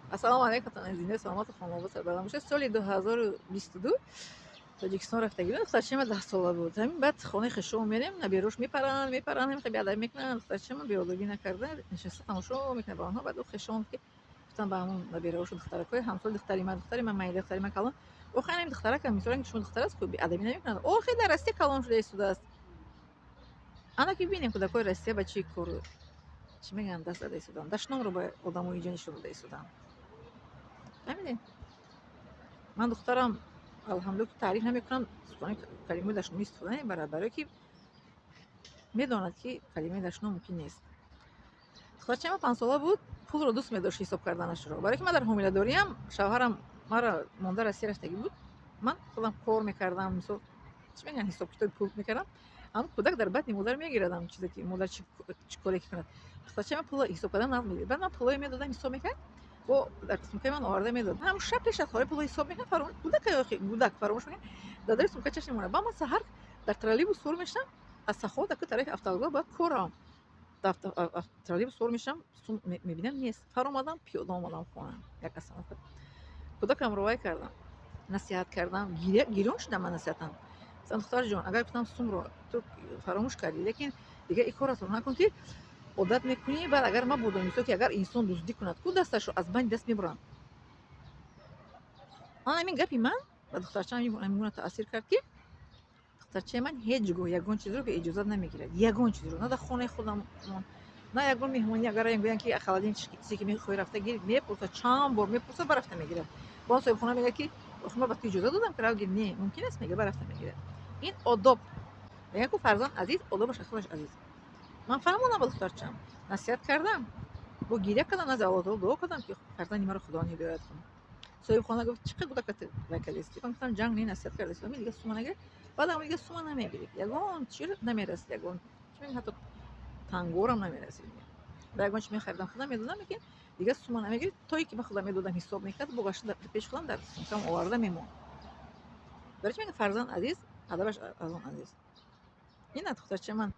Ассалому алайкум, зинда, саломату, хонавода сарбаланд бошед. Соли 2022 Тоҷикистон рафтагӣ будам. Духтарчаи ман 10 сола буд. Ҳамин баъд хонаи хешовон мерем, наберош мепаранд, мепаранд, ҳамин беадабӣ мекунанд. Духтарчаи ман беодобӣ накарда, нишаста тамошо мекунад ба онҳо. Баъд ӯ хешовон ки гуфтам ба ҳамон набераҳошу, духтаракҳои ҳамсоли духтари ман, духтари ман майда, духтари ман калон. Охи, ҳамин духтаракам, мисолан, ки шумо духтар аст, ку беадабӣ намекунад. Охи, дар Россия калон шуда истодааст. Ана ки бинем, кӯдакҳои Россия ба чӣ кор, чӣ мегӯянд, даст зада истоданд. Дашномро ба одамои инҷо нишон дода истоданд. Фаҳмидед? Ман духтарам, алҳамдулилла, ки таъриф намекунам, сухани калимаи дашномӣ истифода намебарад, барое ки медонад, ки калимаи дашном мумкин нест. Духтарчаи ман 5 сола буд, пулро дӯст медошт ҳисоб карданашро. Барое ки ман дар ҳомиладориам, шавҳарам маро монда Россия рафтагӣ буд, ман худам кор мекардам, мисол, чӣ мегӯянд, ҳисобкитоби пул мекардам. Ҳамн кӯдак дар батни модар мегирад ҳамн чизе, ки модар чӣ коре ки кунад. Духтарчаи ман пулро ҳисоб кардан нағз медид. Баъд ман пулҳое медодам, ҳисоб мекард, бо дар сумкаи ман оварда медод. Ҳамн шаб пеш аз хобӣ пулҳо ҳисоб мекард, фаромӯш, кӯдака, кӯдак фаромӯш мекард, дар дари сумкачаш мемонад. Баъд ман саҳар дар троллейбус савор мешавам, аз Саховат аку тарафи автовокзал бояд кор равам. Троллейбус савор мешавам, сум мебинам, нест. Фаромадам, пиёда омадам хона. Як остановка. Кӯдакамро вай кардам, насиҳат кардам, гирён шудам ман насиҳатам. Гуфтам: «Духтарҷон, агар, гуфтам, сумро ту фаромӯш кардӣ, лекин дигар ин корро накун, ки одат мекунӣ. Баъд агар мабодо, мисол, ки агар инсон дуздӣ кунад, ку дасташро аз банди даст мебуранд». Ман ҳамин гапи ман ба духтарчаам ҳамин гуна таъсир кард, ки духтарчаи ман ҳеҷ гоҳ ягон чизро беиҷозат намегирад. Ягон чизро. На дар хонаи худамон, на ягон меҳмонӣ. Агар гӯянд, ки холодильник чизе ки мехоҳӣ, рафта гир, мепурсад, чанд бор мепурсад, ба рафта мегирад. Бо он соҳибхона мегӯяд, ки охи, ман ба ту иҷозат додам, ки рав гир. Не, мумкин аст, мега, ба рафта мегирад. Ин одоб. Мегӯянд ку, фарзанд азиз, одобаш аз худаш азиз. Ман фаҳмондам ба духтарчаам, насиҳат кардам, бо гиря кардам, назди Аллоҳ таоло дуо кардам, ки фарзанди маро Худованд ҳидоят кунад. Соҳибхона гуфт: «Чӣ қадр кӯдакат вай кардасти?» Ман гуфтам: «Ҷанг не, насиҳат кардасти, дигар сума нагиред». Баъдам дигар сума намегирифт, ягон чӣ намерасид, ягон чӣ, ҳатто тангорам намерасид. Ба ягон чи мехаридам, худам медодам, лекин дигар сума намегирифт, то ки ман худам медодам, ҳисоб мекард, бо гашта пеши худам дар сумкам оварда мемонд. Барои чи мегӯям, фарзанд азиз, адабаш аз он азиз. Ина духтарчаи ман,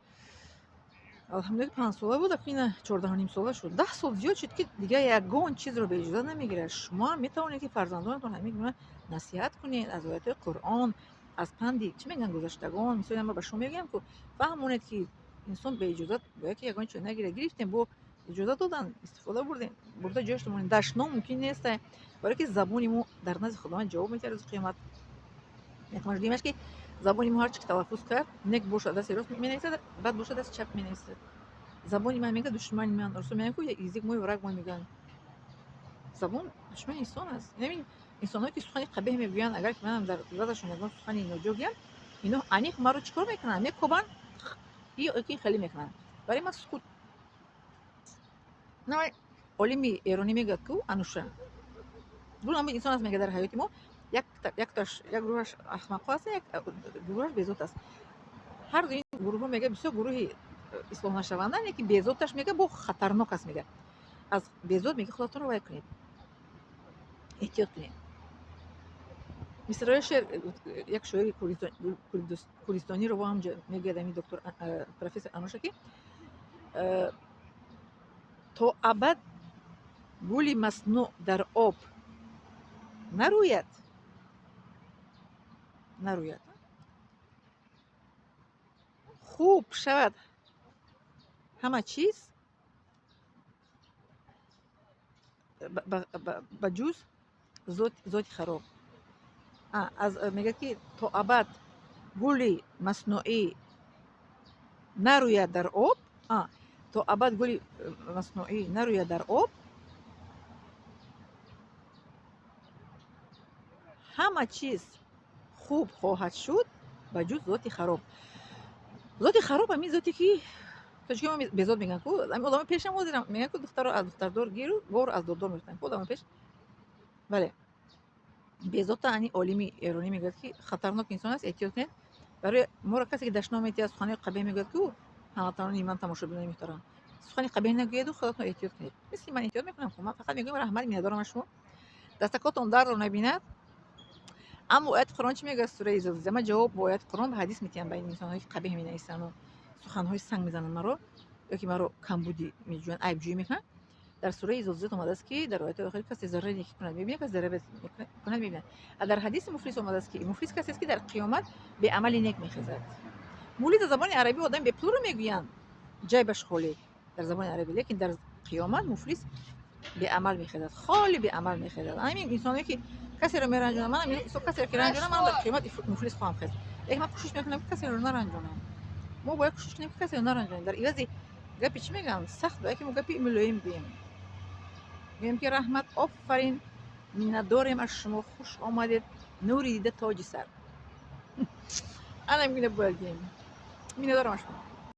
алҳамдулилла, 5 сола буд, акну ина 14,5 сола шуд. 10 сол зиёд шуд, ки дигар ягон чизро беиҷозат намегирад. Шумо ҳам метавонед, ки фарзандонатон ҳамин гуна насиҳат кунед, аз оятҳои Қуръон, аз панди, чӣ мегӯянд, гузаштагон. Мисол, ман ба шумо мегӯям, ку фаҳмонед, ки инсон беиҷозат бояд ки ягон чиз нагирад. Гирифтем, бо иҷозат додан, истифода бурдем, бурда ҷояш монем. Дашном мумкин нест, барое ки забони мо дар назди Худованд ҷавоб медиҳад рӯзи қиёмат. Мехоҳам, ки забони мо ҳарчи ки талаффуз кард, нек бошад, дасти рост менависад, бад бошад, дасти чап менависад. Забони ман, мегӯяд, душмани ман. Расул мегӯяд ку: «Язык мой, враг мой», мегӯянд. Забон душмани инсон аст. Инамин инсонҳое ки сухани қабеҳ мегӯянд, агар ки манам дар ивазашон ягон сухани ноҷо гӯям, ино аниқ маро чӣ кор мекунанд? Мекобанд ки хеле мекунанд. Барои ман сукут. Олими эронӣ мегӯяд ку, Ануша ду намуд инсон аст, мегӯяд, дар ҳаёти мо: якташ, як гурӯҳаш ахмақҳо аст, як гурӯҳаш безот аст. Ҳар ду ин гурӯҳҳо, мегӯяд, бисёр гурӯҳи ислоҳнашаванданд, яки безоташ, мегӯяд, бо хатарнок аст. Мегӯяд, аз безот, мегӯяд, худатонро вай кунед, эҳтиёт кунед. Мисраи шеър як шоири курдистониро бо ҳамҷо мегӯяд ами доктор, профессор Ануша, ки то абад гули маснӯъ дар об нарӯяд, нарӯяд, хуб шавад ҳама чиз ба ҷуз зоти хароб. Аз мегӯяд, ки то абад гули маснуӣ нарӯяд дар об, то абад гули маснуӣ нарӯяд дар об, ҳама чиз хуб хоҳад шуд ба ҷуз зоти хароб. Зоти хароб ҳамин зоте, ки тоҷикиҳо безот мегӯянд ку. Ҳамин одамои пешам ҳозирам мегӯянд ку: «Духтарро аз духтардор гиру, горро аз дордор», мегуфтанд ку одамои пеш. Бале, безота ани олими эронӣ мегӯяд, ки хатарнок инсон аст, эҳтиёт кунед. Барои моро касе ки дашном медиҳад, суханои қабеҳ мегӯяд ку, ҳамватанони ман, тамошобинони муҳтарам, сухани қабеҳ нагӯеду худатон эҳтиёт кунед. Мисли ман эҳтиёт мекунам ку, ман фақат мегӯям: раҳмат, миннатдорам аз шумо. Дастакотон дарро набинад. Аммо ояти Қуръон чӣ мегӯяд? Сураи Зилзила. Ман ҷавоб бо ояти Қуръон, ба ҳадис метиҳам ба ин инсонҳое, ки қабеҳ менависанду суханҳои санг мезананд маро ё ки маро камбудӣ меҷӯянд, айбҷӯӣ мекунанд. Дар сураи Зулзилат омадааст, ки дар ояти охир касе зарраи некӣ кунад, мебинад, касе зарраи кунад, мебинад. А дар ҳадиси муфлис омадааст, ки муфлис касест, ки дар қиёмат беамали нек мехезад. Муфлис дар забони арабӣ одами бепулро мегӯянд, ҷайбаш холӣ дар забони арабӣ, лекин дар қиёмат муфлис беамал мехезад, холи беамал мехезад. Ҳамин инсоне, ки касеро меранҷонад, манам касеро ки ранҷонам, манам дар қиёмат муфлис хоҳам хест. Лекин ман кӯшиш мекунам, ки касеро наранҷонам. Мо бояд кӯшиш кунем, ки касеро наранҷонем. Дар ивази гапи, чӣ мегӯянд, сахт, бояд ки мо гапи мулоим гӯем, гӯем, ки раҳмат, офарин, миннатдорем аз шумо, хуш омадед, нури дида, тоҷи сар. Ана гуна бояд гӯем: миннатдорам аз шумо.